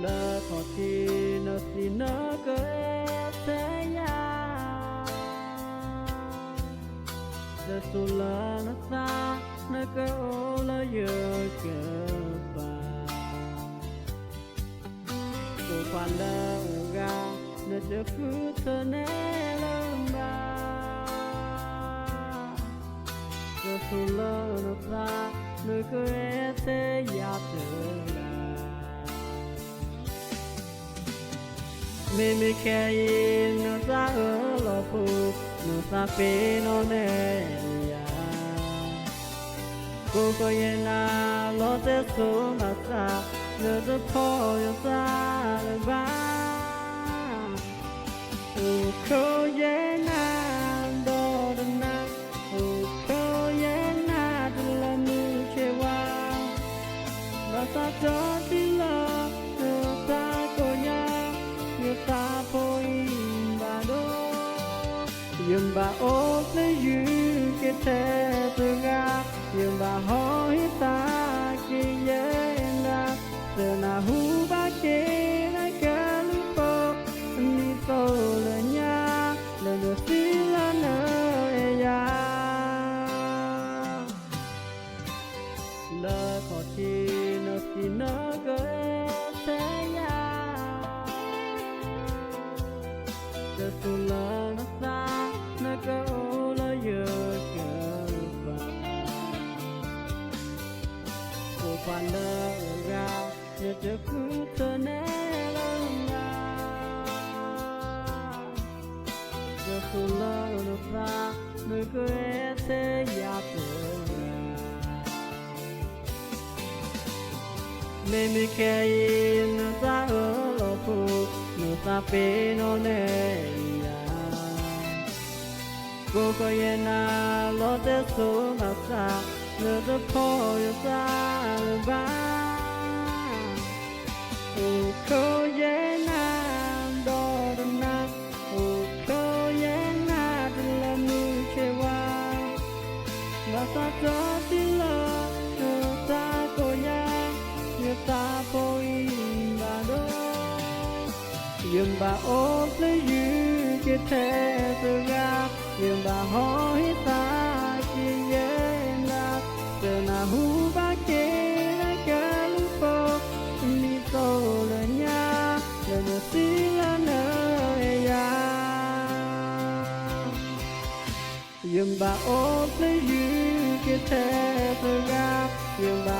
လၢခီၣ်ထံးနသံနကအဲၣ်ထဲယၤ, တစိၤလၢနသး နကအိၣ်လၢယကပၤ, ပိာ်ခွါလၢအဂၤ နတဃုထၢနဲလၢၤဘၣ်, တစိၤလၢနသး နကအဲၣ်ထဲယၤတဂၤ. မ့မ့ၢ်ခဲအံၤနသးအၢၣ်လီၤဖိ, နသးပ့ၤနီၣ်နဲယၤ, ကိးကယဲၢ်နၤလီၤတဲစိၤဘၣ်ဆၣ်, နတဖီၣ်ယသးလၢၤဘၣ်. အိၣ်ခိးယဲၢ်နၤဒီးတနၤ, အိၣ်ခိးယဲၢ်နၤတလၢမုၢ်ဆ့ဝါ, ဘၣ်ဆၣ်တီထံလၢ နသးကိးညါ, ယသးဖိအံၤဘၣ်ဒိ, ယဘၣ်အိၣ်ဖျဲၣ်ယုၢ်က့ၤထဲတဂၤ, ယဘၣ်ဟီၣ်ဟ့ၣ်သးက့ၤယဲၢ်နၤ, သနၢ်ဟူဘၣ်က့ၤနကလုၢ်ဖိ, ဒ်သိးလၢညါ လၢနသံလၢနအဲၣ်ယၤ, လၢခီၣ်ထံးနသံနကအဲၣ်ထဲယၤ, တစိၤလၢနသး နကအိၣ်လၢယကပၤ, ပိာ်ခွါလၢအဂၤ နတဃုထၢနဲလၢၤဘၣ်, တစိၤလၢနသး နကအဲၣ်ထဲယၤတဂၤ. မ့မ့ၢ်ခဲအံၤနသးအၢၣ်လီၤဖိ, နသးပ့ၤနီၣ်နဲယၤ, ကိးကယဲၢ်နၤလီၤတဲစိၤဘၣ်ဆၣ်, နတဖီၣ်ယသးလၢၤဘၣ်. အိၣ်ခိးယဲၢ်နၤဒီးတနၤ, အိၣ်ခိးယဲၢ်နၤတလၢမုၢ်ဆ့ဝါ, ဘၣ်ဆၣ်တီထံလၢ နသးကိးညါ, ယသးဖိအံၤဘၣ်ဒိ, ယဘၣ်အိၣ်ဖျဲၣ်ယုၢ်က့ၤထဲတဂၤ, ယဘၣ်ဟီၣ်ဟ့ၣ်သးက့ၤယဲၢ်နၤ, သနၢ်ဟူဘၣ်က့ၤနကလုၢ်ဖိ, ဒ်သိးလၢညါ လၢနသံလၢနအဲၣ်ယၤ, ယဘၣ်အိၣ်ဖျဲၣ်ယုၢ်က့ၤထဲတဂၤ, ယဘၣ်